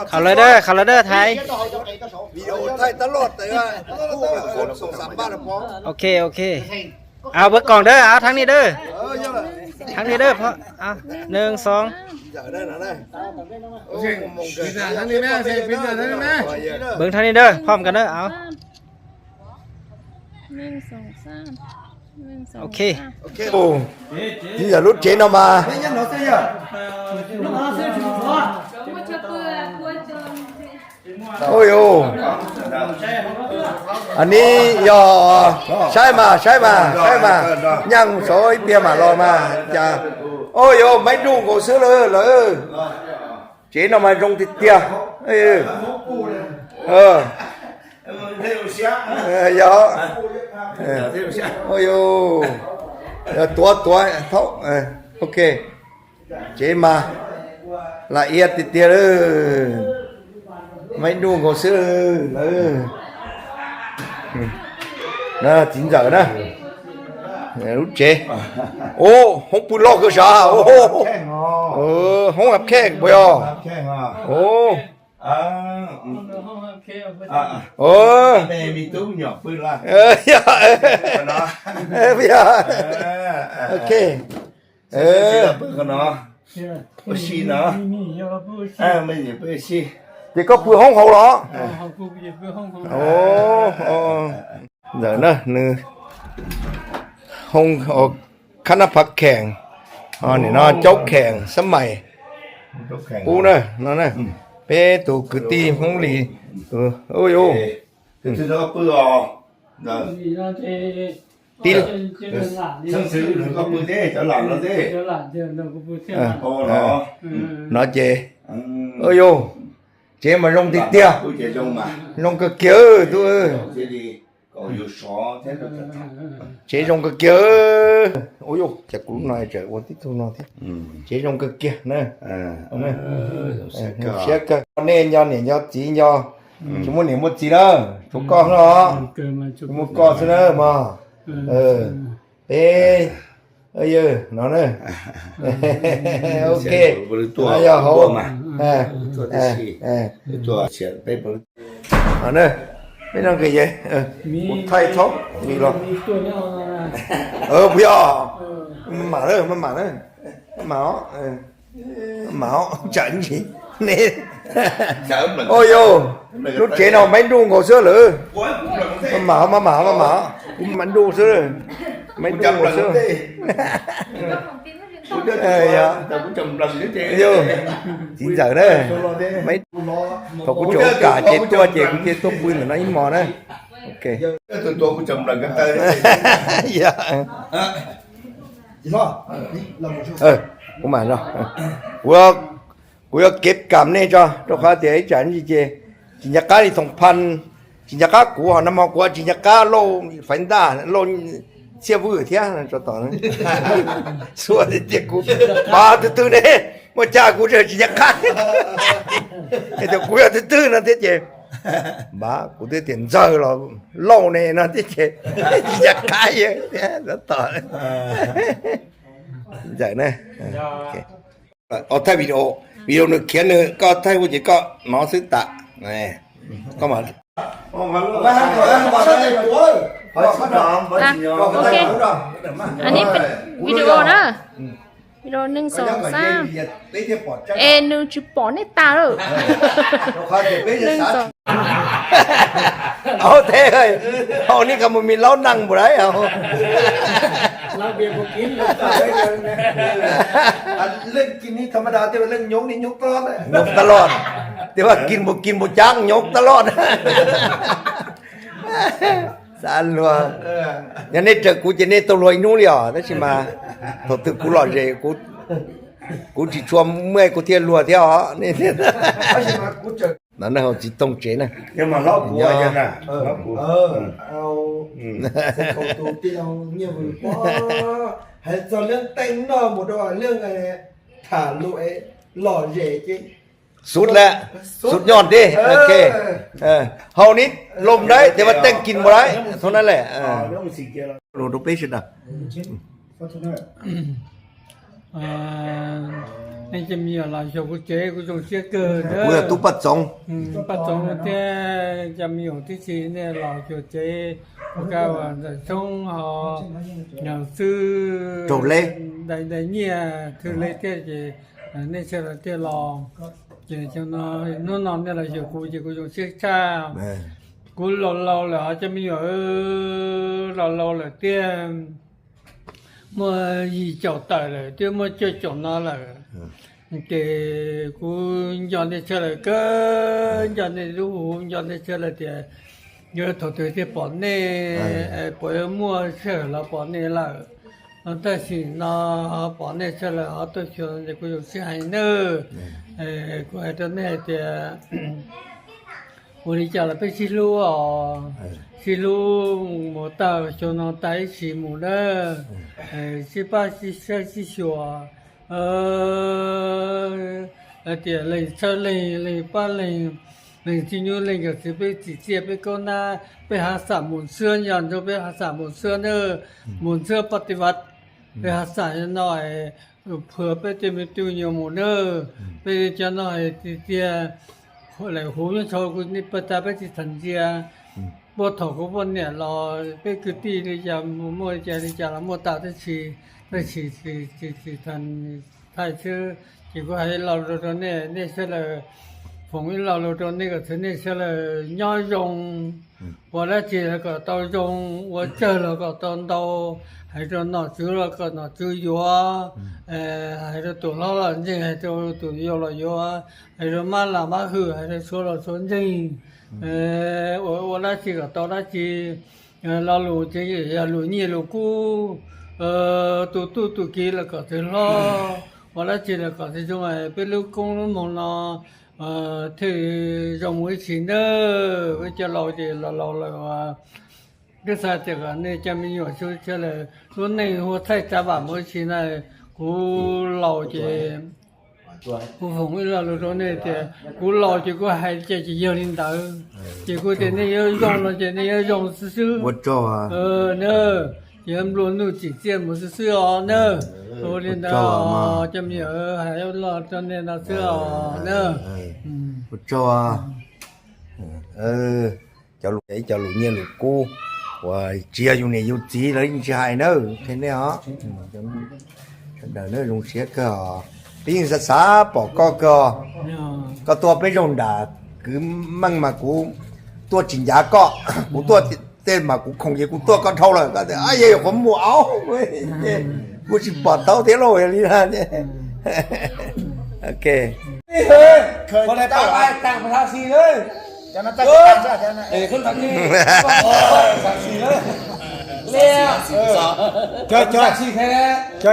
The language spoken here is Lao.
ເຂົ້າແລ້ວເດີ ເຂົ້າແລ້ວເດີ ໄທ ວິດີໂອໄທຕະຫຼອດ ແຕ່ວ່າຄູ່ກັບຄົນສອງສາມບ້ານພໍ. ໂອເຄ ໂອເຄ ເອົາເບິ່ງກ້ອງເດີ ເອົາທາງນີ້ເດີ ເອີ ທາງນີ້ເດີ ເອົາ ໜຶ່ງ ສອງ ເບິ່ງທາງນີ້ເດີ ພ້ອມກັນເດີ ເອົາ ໜຶ່ງ ສອງ ສາມ ໜຶ່ງ ສອງ ໂອເຄ ສາມ ໂອເຄ ໂອ້ ທີ່ຈະຫຼຸດເຈນອອກມາ ໂອ້ຍໂອ້ ອັນນີ້ຢໍ ໃຊ້ມາ ໃຊ້ມາ ໃຊ້ມາ ຍັງຊອຍເປຍມາລໍມາ ຈາ ໂອ້ຍໂອ້ ໄມ່ດຸງໂກເສືອເລີຍ ເລີຍ ເຈນອອກມາລົງຕິດເຕຍ ເອີ ເອີ ເອີ ເອີ ຢໍ ເອີ ໂອ້ຍໂອ້ ເອີ ຕົວ ຕົວ ເທົ່າ ເອີ ໂອເຄ ເຈມາ ລະອຽດຕິດເຕຍເດີ ໄມ້ດູງເຂົາເຊື່ອເດີ ນະ ຈິງໃຈນະ ເອີ ລຸດເຈ ໂອ້ ຫ້ອງປືນຫຼອກຄືຊາ ໂອ້ໂຫ ແຂ້ງເນາະ ເອີ ຫ້ອງຮັບແຂກບໍ່ ຮັບແຂກອ່ະ ໂອ້ ອ່າ ອືມ ຫ້ອງຮັບແຂກ ອ່າ ໂອ້ ແມ່ມີຕຸ້ມຫຍອກປືນລະ ເອີ ເອີ ເນາະ ເອີ ເອີ ໂອເຄ ເອີ ເບິ່ງກັນເນາະ ໂອຊິເນາະ ເອີ ແມ່ນເປີຊິ ເດັກກໍເພື່ອຫ້ອງເຮົາເນາະ ໂອ້ ໂອ້ ເດີນະ ນີ້ ຫ້ອງ ໂອ ຄະນະພັກແຂງ ອໍ ນີ້ເນາະ ເຈົ້າແຂງສະໄໝ ເຈົ້າແຂງ ປູເນາະ ເນາະ ເນາະ ອືມ ເປຕູ ກືຕີ ຫົງຫຼີ ເອີ ໂອ້ຍ ໂອ້ ເອີ ຖືກເອົາປືອອກ ເນາະ ຕີ ເອີ ເຈົ້າຫຼານ ເຈົ້າເຈົ້າຫຼານເນາະເດ້ ເຈົ້າຫຼານ ເຈົ້າ ເຈົ້າ ເຈົ້າ ເອີ ໂອ້ ເນາະ ເນາະເຈ ອືມ ເອີໂຢ ເຈມາລົງຕິເຕຍ ເຈລົງມາ ລົງກະເກຍ ຕູເອີຍ ເຈດີ ກໍຢູ່ຊອແທ້ ເອີ ເຈລົງກະເກຍ ໂອ້ໂຢ ຈະກຸນໜ້ອຍ ຈະໂອຕິທຸນອທິ ອືມ ເຈລົງກະເກຍນະ ເອີ ເອີ ເສຍກະ ເສຍກະ ເນຍອ ເນຍອ ຈີຍອ ອືມ ສົມມຸດນີ້ໝົດຈີເດີ ທຸກກ້ອງເນາະ ອືມ ສົມມຸດກ້ອງເນາະ ເອີ ເອີ ເອີ ເອີ ເອີ ເນາະເນີ ໂອເຄ ຕົວ ຕົວມາ ເອີ ຕົວທີ່ສີ່ ເອີ ຕົວເສຍໄປ ເອົາເນີ ໄປນອນກະເຢ ເອີ ມີ ຄົນໄທທ້ອງ ມີຫຼໍ ມີຕົວນີ້ ເອີ ບໍ່ເອົາ ເອີ ມາເດີ ມາ ມາເດີ ມາເນາະ ເອີ ມາເນາະ ຈັນຈີເນ ໂອ້ໂຢ ລຸດເຈນອອກ ໄມ້ດຸງເຂົາເຊື່ອເລີຍ ມາ ມາ ມາ ມາ ມາ ມັນດຸເຊື່ອ ໄມ້ດຸງເຂົາເຊື່ອ ເອີ ຢາ ໂຢ ຈິງຈັງເດີ ໄມ້ ເຂົາກູໂຈກາເຈຕົວເຈ ກູເຈຕົວປືນເນາະ ອີ່ໝໍນະ ໂອເຄ ຕົວ ຕົວກູຈຳລັງກັນເຕີ ຢ່າ ເອີ ກູມາເນາະ ເອີ ກູ ກູຢາກເກັບກຳນີ້ຈ້ະ ໂຕຄາເຕໄອ້ຈັນຈີເຈ ຈິນຍາການີ້ສອງພັນ ຈິນຍາກາກູເອົານຳເຮົາ ກູຈິນຍາກາໂລໄຟນດາ ໂລເຊວືເທຍ ໂຕຕອນ ສວຍເຕຍກູ ບາດຕື້ໆເດ້ ບໍ່ຈ້າກູເດີ ຈິນຍາກາ ເຮັດໃຫ້ກູເດີ ຕື້ໆນະເຕເຈ ບາດ ກູເຕຕຽນເຈີລາວ ໂລແນ່ນະເຕເຈ ຈິນຍາກາເຍ ໂຕຕອນ ເອີ ໃຈນະ ເອີ ໂອເຄ ເອົາຖ່າຍວິດີໂອ ວິດີໂອໜຶ່ງຂຽນໜຶ່ງ ກໍຖ່າຍຮູບຈິກກໍໜໍຊື່ຕາ ນີ້ ກໍມາ ອ່ະ ໂອເຄ ອັນນີ້ເປັນວິດີໂອເດີ ວິດີໂອ ໜຶ່ງ ສອງ ສາມ ເອ ໜຶ່ງ ຈິປອນໃນຕາເດີ ໜຶ່ງ ສອງ ເອົາແທ້ເຮີຍ ເຮົານີ້ກໍບໍ່ມີເຫຼົ້ານັ່ງບໍ່ໄດ້ເຮົາ ເຫຼົ້າເບຍບໍ່ກິນ ອັນເລື່ອງກິນນີ້ທຳມະດາ ແຕ່ວ່າເລື່ອງຍົກນີ້ຍົກຕະຫຼອດເລີຍ ຍົກຕະຫຼອດ ແຕ່ວ່າກິນບໍ່ກິນບໍ່ຈັກ ຍົກຕະຫຼອດ ສານຫຼວງ ເອີ ຢ່າເນດເຈີ ກູຈະເນດໂຕລວຍນູ່ລຽວ ແຕ່ຊິມາ ໂຕຕຶກກູຫຼອດເຈ ກູ ກູຊິຊວມເມື່ອຍ ກູທຽວລົວທຽວ ນີ້ ຊິມາ ກູເຈີ ນັ້ນນະ ເຮົາຊິຕ້ອງເຈນະ ຢ່າມາເລາະກູ ເອີ ເລາະກູ ເອີ ເອົາ ອືມ ໃສ່ເຂົ້າໂຕຕິເອົາ ງຽບ ໃຫ້ເຈົ້າເລື່ອງແຕ່ງເນາະ ບໍ່ໄດ້ວ່າເລື່ອງ ເອີ ຖານລູກ ເອີ ຫຼໍ່ເຈ ສຸດແຫຼະ ສຸດຍອດເດ້ ເອີ ໂອເຄ ເອີ ເຮົານີ້ລົມໄດ້ ແຕ່ວ່າແຕ່ງກິນບໍ່ໄດ້ ເທົ່ານັ້ນແຫຼະ ເອີ ໂລໂດເປຊິດະ ອືມ ຟໍເທອຣ ອືມ ອໍເທີ呃，那就没有了，小姑姐，姑丈歇个的。不要都不中。嗯，不中的，就没有这些那老小姐，不该玩的中哦，老师。走嘞。来，来念，走嘞，这些，呃，那些了，这老，这些呢，弄弄那了，小姑姐，姑丈歇个。哎。姑老老了，就没有，老老了，这。 หมดยี่สิบแปดแล้ว เดี๋ยวหมดเจ็ดสิบแล้ว เออ เดี๋ยวกูย้อนได้เท่าไหร่ก็ เออ ย้อนได้รู้ ย้อนได้เท่าไหร่ เดี๋ยว เดี๋ยวถอดตัวที่ปอดนี่ เออ เอ่อ ปล่อยมั่วเชื่อแล้วปอดนี่แล้ว ตั้งแต่สิเนาะ ปอดนี่เท่าไหร่ เอาตัวชวน เดี๋ยวกูจะซื้อให้เนอะ เออ เอ่อ กูให้ตัวแม่ เดี๋ยว 我哩家了被记录哦，记录我到小脑袋起母的，呃，七八七十几岁，呃，呃，点零七零零八零零七六零个是被姐姐被告那被他杀母车，然后被他杀母车呢，母车ปฏิบัติ ไปหาสายหน่อย เผื่อไปเต็มตู้อยู่หมู่เด้อ ไปเจ้าหน่อยติเตีย คนไหลหูยังชอกูนี่ประจาไปติทันเจีย บ่ถอดกูบ่เนี่ยรอ ไปคือตี้นี่จะมั่วใจนี่จะละมั่วตาได้ชี ได้ชี ชี ชี ชีทัน ไทยชื่อ ที่กูให้เราโดนเนี่ย เนี่ยเชื่อเลย ผมให้เราโดนเนี่ยก็ถือเนี่ยเชื่อเลย ย่อยง อืม ว่าแล้วจีแล้วก็เตาจง ว่าเจอแล้วก็ตอนเตา ให้ตัวหนอดซื้อแล้วก็หนอดซื้ออยู่ อืม เอ่อ ให้ตัวตัวเราละจริง ให้ตัวตัวโยเราอยู่ ให้ตัวมาละมาหือ ให้ตัวชวนเราชวนจริง อืม เอ่อ ว่า ว่าแล้วจีก็เตาแล้วจี เอ่อ เราหลูจริง อย่าหลูนี่หลูกู เอ่อ ตัวตู้ตัวกีแล้วก็ถือล้อ ว่าแล้วจีแล้วก็ถือจงไอ้เป็นลูกกงลูกมองเนาะ เอ่อ ที่จงมือสินเด้อ ก็จะเราจะเราเราเลยว่า ก็สาจะกันเนี่ยจะมีอยู่ช่วยเชื่อเลย ตัวในหัวไทยตาบาดมือสินนะ กูเราจะ กูผมอีหลอดโลดโตนี่เตีย กูหลอดจนกูหายใจจะเยียวลิ้นเต๋อ เออ เจกูเตียนี่เยียวยองเนาะ เจนี่เยียวยองซื่อๆ บ่จ่ออ่ะ เออ เนอะ เยียมรวมนู่นจิตเจียนหมดซื่อๆอ๋อ เนอะ เออ โอ้ ลิ้นเต๋อ บ่จ่ออ่ะมา จะมี เออ หายหลอดโตนี่เนาะซื่ออ๋อ เออ เนอะ เออ อืม บ่จ่ออ่ะ เออ เจ้าลูก เจ้าลูกเมียลูกกู ว่าเจียอยู่นี่อยู่จีแล้วยังสิหายเนอะ แค่นี้เหรอ อืม เดี๋ยวเนอะ ลงเสียก็ ปีนสาสาปอกก็ก็ ก็ตัวไปลงด่า คือมั่งมากู ตัวจินยาก็ กูตัวเต้นมากูคงเยกูตัวก็เท่าเลย ก็แต่ อ้าย เย ผมบ่เอาเว้ย กูสิปอดเท่าเทโลอย่างนี้นะเนี่ย โอเค เฮ้ย คนละตั้งไปตั้งภาษีเลย เจ้าหน้าที่ตั้งซะ เจ้าหน้าที่ เอ้ย คนทางนี้ ภาษีเลย เลี้ยง เออ เจ้า เจ้า ภาษีแท้ เจ้า